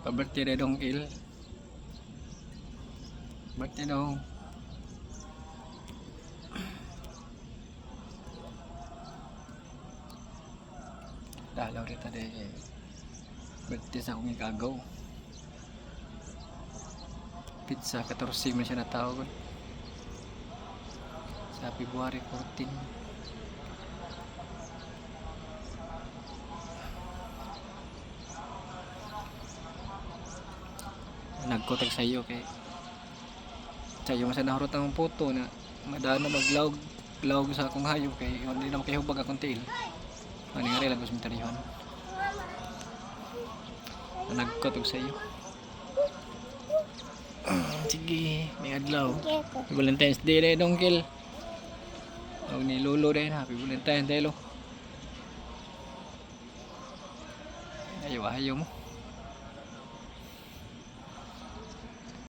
Pa-birthday na dong il. Birthday dong. Dalaw rita de birthday sa akong ikagaw. Pizza 14 man siya natawag. Sa February 14. Nagkotag sa iyo kay sa iyo man sa nahurot ang puto na madana maglawg lawg sa akong hayop kay hindi na makahubag akong tiil. Ano nga rin lang gusto mitarihon. Nagkotog sa iyo. Sige, may adlaw. Happy Valentine's Day na dongkil. Og ni Lolo din, Happy Valentine's Day lo. Ayaw, ayaw mo.